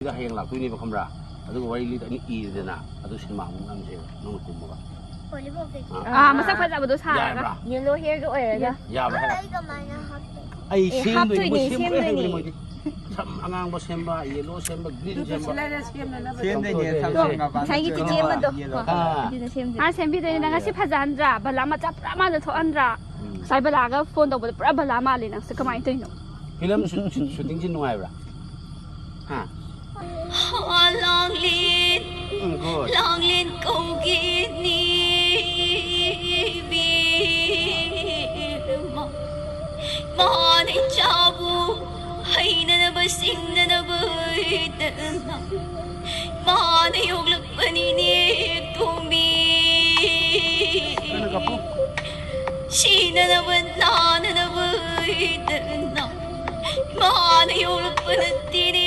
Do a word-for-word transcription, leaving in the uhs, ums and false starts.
ꯁꯤꯗ ꯍꯌꯦꯡ ꯂꯥꯛꯇꯣꯏꯅꯦꯕ, ꯈꯪꯕ꯭ꯔꯥ? ꯑꯗꯨꯒ ꯋꯥꯔꯤ ꯂꯤꯗ ꯑꯅꯤ ꯏꯔꯦꯗꯅ, ꯑꯗꯨ ꯁꯤꯅꯦꯃꯥ ꯑꯃꯨꯛ ꯅꯝꯁꯦꯕ, ꯅꯪꯅ ꯀꯨꯝꯃꯒ꯫ ꯚꯣꯂꯤꯕꯣꯜ ꯀꯩꯀꯩ? ꯑꯥ꯫ ꯑꯥ, ꯃꯁꯛ ꯐꯖꯕꯗꯣ ꯁꯥꯔꯒ꯫ ꯌꯥꯕ꯭ꯔꯥ? Yellow hairꯒ ꯑꯣꯏꯔꯒ. ꯌꯥꯕ꯭ꯔꯥ ꯍꯥꯏꯕ? ꯑꯩ ꯀꯃꯥꯏꯅ ꯍꯥꯞꯇꯣꯏꯅꯣ? ꯑꯩ ꯑꯦ, ꯁꯦꯝꯗꯣꯏꯅꯦ, ꯍꯥꯞꯇꯣꯏꯅꯦ, ꯃꯣꯏ ꯁꯦꯝꯕ ꯂꯣꯏ ꯍꯩꯕꯅꯦ ꯁꯦꯝꯗꯣꯏꯅꯦ꯫ ꯁꯤꯂꯥꯏꯗ ꯁꯦꯝꯅꯅꯕ. ꯁꯦꯝꯗꯣꯏꯅꯦ, ꯁꯦꯝꯗꯣꯏꯅꯦ꯫ ꯁꯝ ꯁꯪꯉꯀꯥꯟꯗ ꯉꯁꯥꯏꯒꯤ ꯁꯦꯝꯗꯣꯏꯅꯦ꯫ ꯆꯤꯆꯦ ꯑꯃꯗꯣ. ꯑꯥ꯫ ꯑꯗꯨꯅ ꯁꯦꯝꯗꯣꯏꯅꯦ. ꯃꯥ ꯁꯦꯝꯕꯤꯗꯣꯏꯅꯦ꯫ ꯅꯪ ꯉꯁꯤ ꯐꯖꯍꯟꯗ꯭ꯔꯥ? ꯕꯂꯥ ꯃꯆꯥ ꯄꯨꯔꯥ ꯃꯥꯜꯂ ꯊꯣꯛꯍꯟꯗ꯭ꯔꯥ? ꯎꯝ꯫ ꯉꯁꯥꯏ ꯕꯂꯥꯒ ꯐꯣꯟ ꯇꯧꯕꯗ ꯄꯨꯔꯥ ꯕꯂꯥ ꯃꯥꯜꯂꯦ ꯅꯪꯁꯦ꯫ ꯀꯃꯥꯏꯅ ꯇꯧꯔꯤꯅꯣ? ꯐꯤꯂꯝ ꯁꯨ-, ꯁꯨ-, ꯁꯨꯇꯤꯡꯁꯤ ꯅꯨꯡꯉꯥꯏꯕ꯭ꯔꯥ? ꯍꯥ? ꯂꯥꯡꯂꯦꯟ ꯎꯝ, good. ꯂꯥꯡꯂꯦꯟ ꯀꯧꯒꯦꯅꯦ ꯏꯕꯦꯝꯃ꯫ ꯃꯥꯅ ꯆꯥꯕꯨ ꯍꯩꯅꯅꯕ ꯁꯤꯡꯅꯅꯕ ꯍꯩꯇꯅ ꯃꯥꯅ ꯌꯣꯛꯂꯛꯄꯅꯤꯅꯦ ꯇꯣꯝꯕꯤ꯫ ꯀꯟꯅ ꯀꯞꯄꯨ꯫ ꯁꯤꯅꯅꯕ ꯅꯥꯅꯅꯕ ꯍꯩꯇꯅ ꯃꯥꯅ ꯌꯣꯛꯂꯛꯄ ꯅꯠꯇꯦꯅꯦ